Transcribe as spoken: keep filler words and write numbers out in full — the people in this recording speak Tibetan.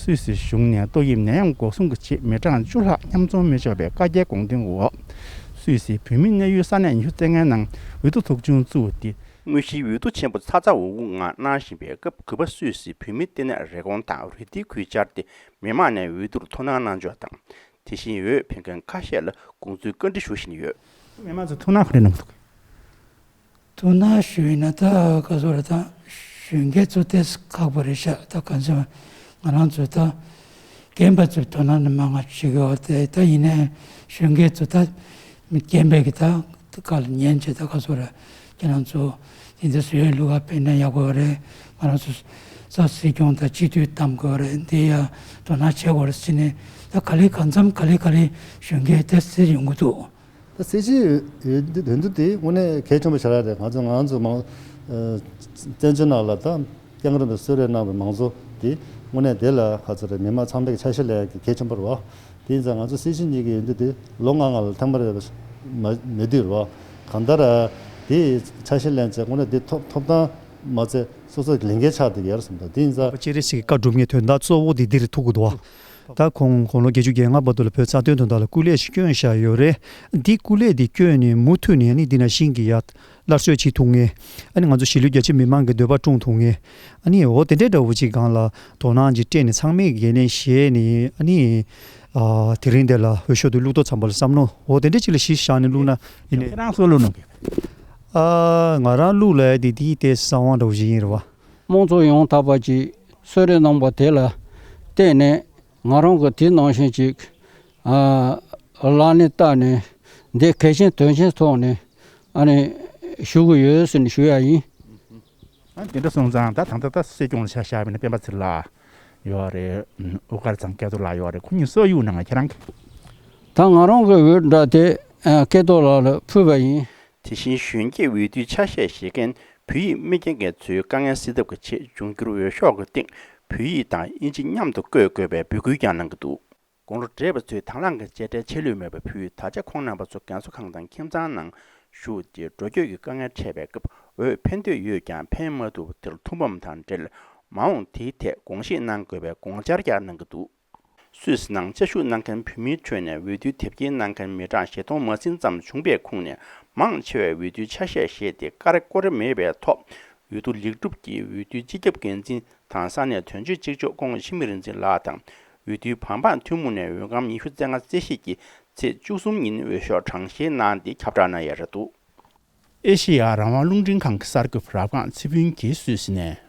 སུད་སི་གཞུང་ནས་ཏོག་དབྱིབས་ནད་ཡམས་འགོག་སྲུང་གི་ཆེད་མི་གྲངས་བཅུ་ལྷག་མཉམ་འཛོམས་མི་ཆོག་པའི་བཀའ་རྒྱའི་དགོངས་དོན་འོག་སུད་སིའི་བོད་མི་གནས་ཡུལ་ས་གནས་ཉི་ཤུ་རྩ་ལྔའི་ནང་འོས་བསྡུ་ཚོགས་ཆུང་བཙུགས་ཏེ། དངོས་གཞིའི་འོས་བསྡུ་ཆེན་པོ་ཚ་ཚ་འུར་འུར་ངང་གནང་བཞིན་པའི་སྐབས། གུས་པ་སུད་སིའི་བོད་མི་ལྟེ་གནས་རེབ་གོང་དང་རུ་ཏིའི་ཁུལ་བཅར་ཏེ་མི་མང་ནས་འོས་བསྡུར་ཐུགས་སྣང་གནང་ཕྱོགས་དང་། དེ་བཞིན་འོས་འཕེན་མཁན་ཁ་ཤས་ལ་དགོངས་ཚུལ་བཀའ་འདྲི་ཞུ་བཞིན་ཡོད། མི་མང་ཚོས་ཐུགས་སྣང་ག་རེ་གནང་གི་འདུག་ཐུགས་སྣང་ཞུས་ན་ད་ག་ཚོད་རེད། ད་གཞོན་སྐྱེས་ཚོ་ཏོག་ཙམ་ཁག་པོ་རེད་ཤག་ད་ག་ཚོད་ང་རང་ཚོ་ད་རྒན་པ་ཚོའི་དོ་སྣང་ནི་མང་ང་བྱེད་དགོས་པ་དེ། ད་ཡིན་ནའི་གཞོན་སྐྱེས་ཚོ་ད་མི་རྒན་པའི་གི་ད་ཁ་ལ་ཉན་བྱས། ད་ག་ཚོད་རེད། ཁྱེད་རང་ཚོ་དེ་འདྲ་བཟོ་ཡས་ལུགས་ཀ་སྤེལ་ན་ཡག་པོ་རེད། ང་རང་ཚོ་ས་སྲིད་སྐྱོང་དང་སྤྱི་འཐུས་བདམས་དགོས་རེད། འདི་ཡ་དོ་སྣང་བྱེད་དགོས་རེད་ཟེར་ནས། ད་ག་ལེ་གང་འཚམ་ག་ལེ་ག་ལེ་གཞོན་སྐྱེས་ཏོག་ཙམ་ཡོང་གི་འདུག་ད་སྲིད་སྤྱིའི་འོས་འོས་བསྡུ་དེ་དངོས་གནས་གལ་ཆེན་པོ་ཞེ་དྲག་རེད། ང་ཚོ་ང་ཚོ་མང་ཨ་བཙན་བྱོལ་ནང་ལ་ད་སྐྱབས་མགོན་རིན་པོ་ཆེ་གསོལ་རས་གནང་བའི་མང་གཙོ་དེ་དངོས་གནས་དེ་ལ་ག་ཚོད་རེད། མི་མང་ཚང་མས་ཀྱི་ཆ་ཤས་ལེན་ཡག་གལ་ཆེན་པོ་རེད་བ། དེ་ཡིན་ཙང་ང་ཚོ་སྲིད་སྤྱི་གཉིས་ཀྱི་འོས་བསྡུ་དེ་ལོ་ལྔ་ལྔ་ལ་ཐེངས་མ་རེ་མ་མེད་དུས་རེད་བ། གང་ལྟར་དེ་ཆ་ཤས་ལེན་བྱས་དངོས་གནས་དེ་ཐོབ་ཐོབ་ཐང་མ་ཚད་སོ་སོ་གི་ལས་འགན་ཆགས་བསྡད་ཀྱི་ཡོད་རེད་བསམ། ད་དེ་ཡིན་ཙང་སྤྱན་རས་གཟིགས་ཀྱི་བཀའ་སྒྲུབ་མཁན་དོན་དག་གཙོ་བོ་དེ་འདིར་ཐུག་གི་འདུག་བ། ད་ཁོང་དགུང་ལོ་བརྒྱད་ཅུ་གྱ་ལྔ་བར་དུ་ལ་བོད་རྩ་དོན་དོན་དག་ལ་སྐུ་ལས་ཤིག་བསྐྱོན་བཞག་ཡོད་རེད། འདི་སྐུ་ལས་འདི་བསྐྱོན་ནས་མུ་མཐུད་ནས་ཨ་ནི་འདི་ནང་བཞིན་གྱི་ཡ་སླར་གསོ་བྱེད་ཐུབ་མཁན། ཨ་ནི་ང་ཚོ་གཞིས་ལུས་རྒྱ་ཆེ་མི་མང་གི་འདོད་པ་སྐྲུན་ཐུབ་མཁན། ཨ་ནི་འོ་དེ་འདྲའི་འདྲ་བོ་ཅིག་སྒང་ལ་དོ་སྣང་ཅིག་སྤྲད་ནས་ཚང་མས་འགན་ལེན་བཞེས་ནས། ཨ་ནི་ཨ་དེ་རིང་འདི་ལ་འོས་ཤོག་དེ་བླུག་དུས་ཙམ་པ་ལ་བསམ་བློ་འོ་དེ་འདྲ་ཅིག་ལ་གཞི་བཞག་ནས་བླུག་ན་ཡིན་ནའི། ཁྱེད་རང་ཚོ་བླུག་གནང་གི་ཨ་ང་རང་བླུག་ལ་ཡ་དེ་དེའི་ལྟས་གསང་བ་འདྲ་བོ་ཞིག་ཡིན་རེད་བ། དམངས་གཙོ་ཡོང་ཐབས་པ་ཅིག་གསོལ་རས་གནང་བ་དེ་ལ་བརྟེན་ནས་ང་རང་གི་དེ་ནང་བཞིན་ཅིག་ཨ་ལག་ལེན་བསྟར་ནས་འདི་གལ་ཆེན་དོན་ཆེན་ཐོག་ནས་ཨ་ནི་ཞུ་གི་ཡོད་ཟེར་ནས་ཞུ་ཡ་ཡིན། ཨ་དེ་འདྲ་སོང་ཙང་ད་ད་ལྟ་ད་སྲིད་སྐྱོང་ལ་ཆ་བཞག་པ་ཡིན་ན་སྤེན་པ་ཚེ་རིང་ལགས་ཡོད་རེད། དབུ་དཀར་ཚང་སྐལ་རྡོར་ལགས་ཡོད་རེད། ཁོ་གཉིས་སུ་གཡུག་གནང་། ཁྱེད་རང་གི་ད་ང་རང་གི་འོས་འདྲ་དེ་ཨ་སྐལ་རྡོར་ལགས་ལ་ཕུལ་བ་ཡིན། དེ་བཞིན་གཞོན་སྐྱེས་འོས་བསྡུའི་ཆ་ཤས་བཞེས་མཁན་བོད་ཡིག་མི་མཁྱེན་མཁན་ཚོའི་དཀའ་ངལ་སེལ་ཐབས་ཀྱི་ཆེད་འབྱུང་འགྱུར་འོས་ཤོག་གི་སྟེང་བོད་ཡིག་དང་དབྱིན་ཇི་མཉམ་དུ་བཀོད་དགོས་པའི་འབོད་སྐུལ་ཀྱང་གནང་གི་འདུག་དགུང་ལོ་བགྲེས་པ་ཚོས་དང་བླངས་ཀྱི་དཔྱ་ཁྲལ་ཆད་ལུས་མེད་པ་ཕུལ། ད་ཆ་ཁོང་རྣམ་པ་ཚོ་རྒན་གསོ་ཁང་དང་ཁྱིམ་ཚང་ནང་བཞུགས་ཏེ་འགྲོ་སྐྱོད་ཀྱི་དཀའ་ངལ་འཕྲད་པའི་སྐབས་འོས་འཕེན་འདོད་ཡོད་ཀྱང་འཕེན་མ་ཐུབ་པ་དེར་ཐུགས་ཕམ་དང་འབྲེལ། མ་འོངས་དེའི་ཐད་དགོངས་བཞེས་གནང་དགོས་པའི་དགོངས་འཆར་ཀྱང་གནང་གི་འདུག་སུད་སི་ནང་བཅའ་བཞུགས་གནང་མཁན་བོད་མིའི་ཁྲོད་ནས་འོས་བསྡུའི་དེབ་སྐྱེལ་གནང་མཁན་མི་གྲངས་བཞི་སྟོང་མ་ཟིན་ཙམ་བྱུང་བའི་ཁོངས་ནས་མང་ཆེ་བས་འོས་བསྡུའི་ཆ་ཤས་བཞེས་ཏེ་ཀ་རེ་ཀོ་རེ་མེད་པའི་ཐོག་འོས་བསྡུ་ལེགས་གྲུབ་ཀྱིས་འོས་བསྡུའི་སྤྱི་ཁྱབ་འགན་འཛིན་དང་ས་གནས་དོན་གཅོད་གཅིག་ལྕོགས་ཁོང་འཆི་མེད་རིག་འཛིན་ལགས་དང་། འོས་བསྡུའི་བང་འབངས་ཐུན་མོང་ནས་འོས་སྒམ་ཉི་ཤུ་རྩ་ལྔ་རྩིས་ཞིབ་ཀྱིས་ཚེས་བཅུ་གསུམ་ཉིན་འོས་ཤོག་གྲངས་བཤེར་གནང་སྟེ་ཁྱབ་བསྒྲགས་གནང་ཡས་རེད་འདུག་ཨེ་ཤེ་ཡ་རང་དབང་རླུང་འཕྲིན་ཁང་གི་གསར་འགོད་པ་རབ་སྒང་ཚེ་ཕུན་གྱིས་སུད་སི་ནས་